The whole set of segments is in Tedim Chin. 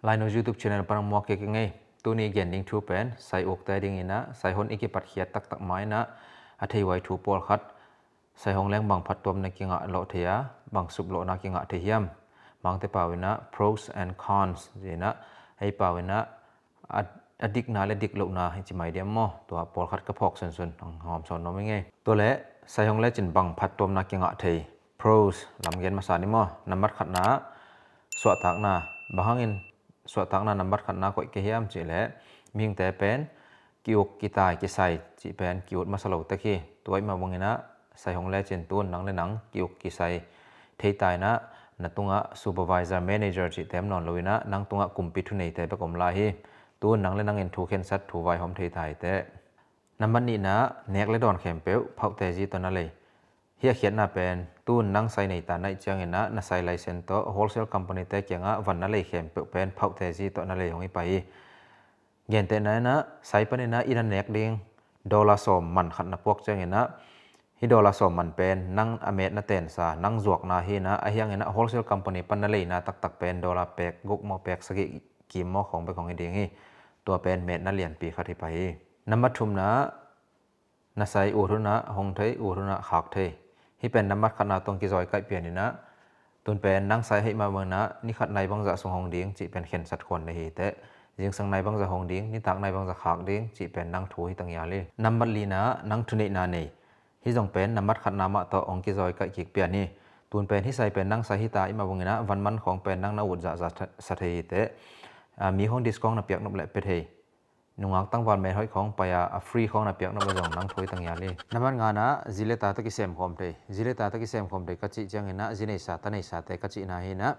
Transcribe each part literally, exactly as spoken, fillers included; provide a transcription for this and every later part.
Laino YouTube channel pan hong muak kik ing ei. Tuni gen ding thu pen sai ukte dingin ah, sai hon i kipatkhiat taktak ma-in ah, a thei huai thu pawlkhat, sai hong leng bang phattuamna kingah lawh thei a, bang suplawhna kingah thei hiam? Mangte pau in ah pros and cons ci-in ah, ei pau in ah a, a dikna le dik lohna i ci mai diam maw? Tua pawlkhat ka phawk sunsun hong hawm sawn nuam ing ei. Tua leh sai hong lecin bang phattuamna kingah thei, pros lam gen masa ni maw? Nambat khatna, suahtakna. Bang hangin suahtakna nambat khatna koih kei hiam cih leh, mihingte pen ki-uk, kitai, kisai cih pen ki-ut masa lo tek hi. Tua ahih mah bangin ah sai hong lecin tu-in nang le nang ki-uk kisai thei ta in ah, na tungah supervisor, manager cihte om nawn lo in ah, nang tungah kumpi thuneite bek om lai hi. Tu-in nang le nangin thu khensat, thu vaihawm thei ta hi teh. Nambat nihna, nek le dawn khempeuh phauhte zi tawh na lei. Hih a khiatna pen, tu-in nang sai nei ta na hih ciangin ah, na sai license tawh wholesale company-te kiangah van na lei khempeuh pen phauhte zi tawh na lei hong hi pah hi. Gentehna in ah, sai panin ah inn a nek ding dollar sawm man khat na puak ciangin ah, hih dollar sawm man pen nang a metna tensa, nang zuakna hi in ah, ahi hangin ah wholesale company pan na leina taktak pen dollar pek guk maw, pek sagih kim maw khawng bek hong hi ding hi. Tua pen metna lianpi khat hi pah hi. Nambat thumna, na sai ut hun ah hong thei, ut hun ah khak thei. Hih pen nambat khatna tawh hong kizawi kaih pian in ah, tu-in pen nang sai ahih mah bangin ah ni khat nai bangzah sung hong ding cih pen khensat khuan na hi teh. Zingsang nai bangzah hong ding, nitak nai bangzah khak ding cih pen nang thu hi ta ngial hi. Nambat lina, nang thuneihna nei. Hih zong pen nambat khatna mah tawh hong kizawi kaih kik pian hi. Tu-in pen hih sai pen nang sai hi ta ahih mah bangin ah, van man khawng pen nang na ut zahzah sa thei hi teh. Ah, mi khawng discount na piak nop leh pia thei. Nungak tangval met hoih khawng pai a, a free khawng na piak nop leh zong nang thu hi ta ngial hi. Nambat ngana, zi le ta tawh kisem khawm thei. Zi le ta tawh kisem khawm thei ka cih ciangin ah, zi neisa, ta neisate ka cihna hi in ah,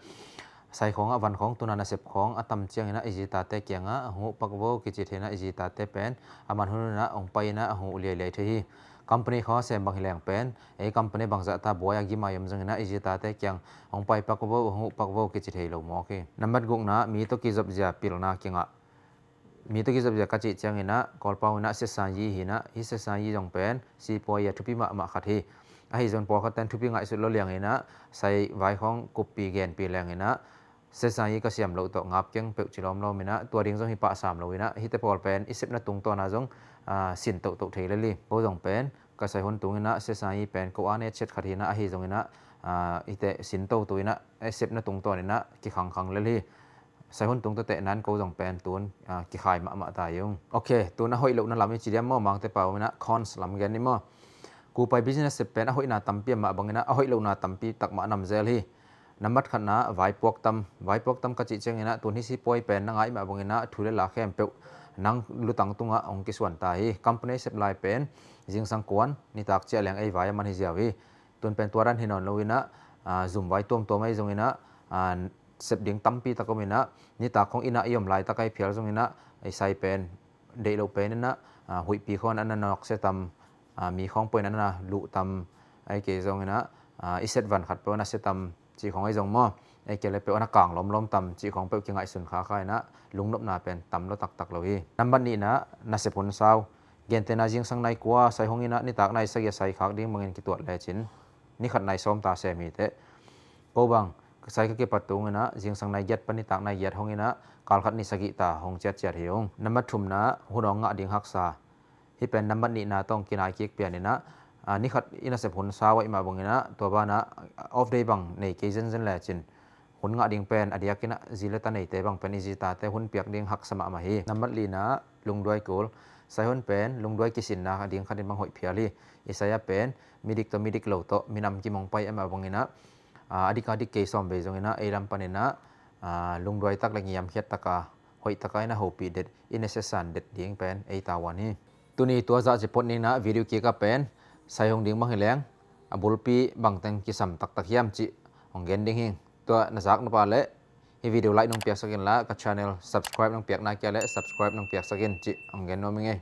sai khawng ah van khawng tun a nasep khawng a tam ciangin ah, i zi tate kiangah hong huh pak vo kici thei in ah, i zi tate pen a man hun hun ah hong pai in ah hong huh liailiai thei hi. Company khawng a sem bang hi leng pen, ei company bangzah ta buai a gim a i om zongin ah, i zi tate kiang hong pai pak vo, hong huh pak vo kici thei lo mawk hi. Nambat gukna, mi tawh kizopzia pilna kingah. Mi tawh kizopzia ka cih ciangin ah, Kawlpau in ah sesanyi hi in ah, hih sesanyi zong pen sipuai a thupi mahmah khat hi. Ahi zongin pawlkhat ten thupi ngaihsut lo liangin ah, sai vai khawng kuppi genpi leng in ah, sesanyi ka siam loh tawh ngap keng peuh ci lawmlawm in ah, tua ding zong hi pah sam lo in ah, hihte pawl pen i sepna tungtawn ah zong, ah, sin tohtoh thei lel hi. Ko zong pen ka sai hun tung in ah, sesanyi pen ko a ne chet khat hi in ah, ahi zongin ah, ah, hihte sin toto in ah, eh, sepna tungtawn in ah kikhangkhang lel hi. Sai hun tung tawh teh nan ko zong pen tu-in, ah, kikhai mahmah ta hi ung. Ok, tu-in a hoih lohna lam i ci diam maw, Mangte pau in ah cons lam gen ni maw. Kupai business sep pen a hoihna tampi a mah bangin ah, a hoih lohna tampi tak mah a nam zel hi. Nambat khatna, vaipuak tam. Vaipuak tam ka cih ciangin ah, tu-in hih sipuai pen na ngah ahih mah bangin ah, thu le la khempeuh nang lutang tungah hong kisuan ta hi. Company sep lai pen zingsang kuan, nitak ciah leng ei vai a man hi ziau hi. Tu-in pen tua dan hi nawn lo in ah, ah, zum vai tuamtuam ahi zongin ah, ah, sep ding tampi tak om in ah, nitak khawng inn ah i om laitak ahi phial zongin ah, i sai pen deih loh pen in ah, ah, huihpi khawng a na nawk sia tam, ah, mi khawng pawhin a na luh tam, ahih kei zongin ah, ah, i set van khat peuh a na sia tam cih khawng ahi zong maw, ahih kei leh peuh a na kang lawmlawm tam cih khawng peuh kingaihsun khakha in ah, lungnopna pen tam lua taktak lo hi. Nambat nihna, nasep hun sau. Gentehna, zingsang nai kua sai hong in ah, nitak nai sagih a sai khak ding bangin kituat lecin, ni khat nai sawm ta sem hi teh. Ko bang, sai ka kipat tung in ah, zingsang nai giat pan nitak nai giat hong in ah, kal khat ni sagih ta hong ciatciat hi ung. Nambat thumna, hun hong ngah ding haksa. Hih pen nambat nihna tawh hong kinai kik pian in ah, ah, ni khat i nasep hun sau ahih mah bangin ah, tua banah off day bang nei kei zenzen lecin, hun ngah ding pen a diakin ah, zi le ta neite bang pen i zi tate hun piak ding haksa mahmah hi. Nambat lina, lungduai kul. Sai hun pen lungduai kisinna ding khatin bang hoih phial hi. I sai a pen midik tawh midik lo tawh minam kim hong pai ahih mah bangin ah, ah, a dik a dik kei sawm vei zongin ah, ei lam panin ah, ah, lungduai tak le ngiamkhiat taka, hoih taka i na hopih det, i na siasan det ding pen ei tavuan hi. Tuni tua zah ci phot ning in ah, video kik a pen sai hong ding bang hi leng, a bulpi bangteng kisam taktak hiam cih hong gen ding hi. Tua na zak nop leh, hih video like nong piaksak inla, ka channel subscribe nong piak nakpi leh subscribe nong piaksak in cih hong gen nuam ing ei.